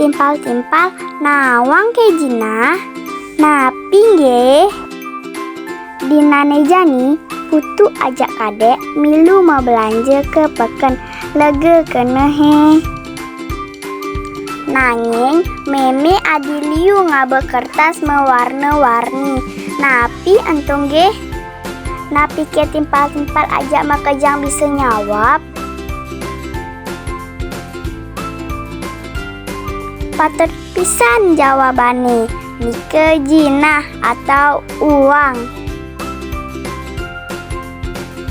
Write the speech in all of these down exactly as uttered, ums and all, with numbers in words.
Timpal-timpal nawang ke jinah. Napi nggih? Dinané jani, Putu ajak Kadék milu mabelanja ka peken, lega kenehé. Nanging Mémé adi liu ngaba kertas mawarna-warni. Napi ento nggih? Napiké timpal-timpal ajak makejang bisa nyawab? Patut pisan jawabané, nika jinah atau uang.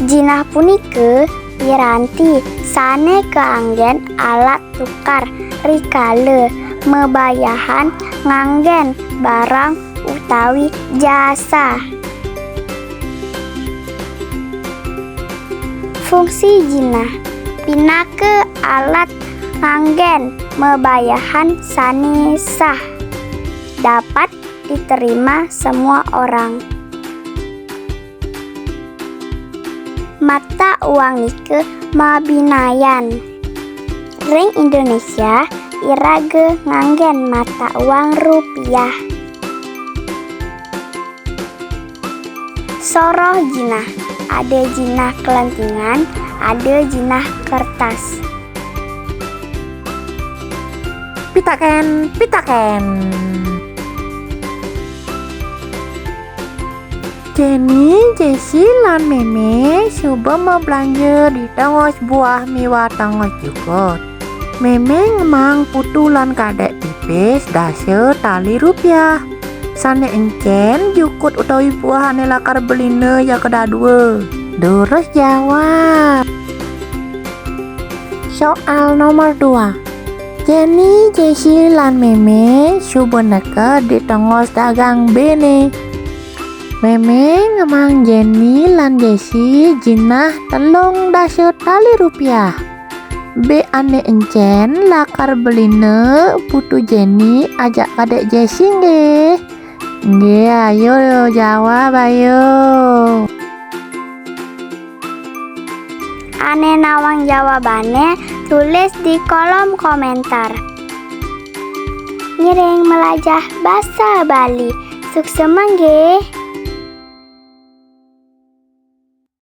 Jinah punika piranti sané kaanggén alat tukar rikala mabayahan nganggén barang utawi jasa. Fungsi jinah pinaka alat nganggén mabayahan sané sah, dapat diterima semua orang. Mata uang nika mabinayan. Ring Indonesia, iraga nganggén mata uang rupiah. Soroh jinah, ada jinah kelentingan, ada jinah kertas. Pitaken, pitaken. Jenny, Jessy, lan Mémé suba mabelanja di tongos buah miwah tongos jukut. Mémé ngemaang Putu lan Kadék pipis dasa tali rupiah. Sané encén jukut utawi buah ané lakar belina ya kadadua. Durus jawab. Soal nomor dua. Jenny, Jessy, lan Mémé suba neked di tongos dagang béné. Mémé ngemaang Jenny lan Jessy jinah telung dasa tali rupiah. Bé ané encén lakar belina Putu Jenny ajak Kadék Jessy nggih? Nggih, ayo jawab, ayo. Ané nawang jawabané, tulis di kolom komentar. Ngiring melajah basa Bali. Suksema nggih.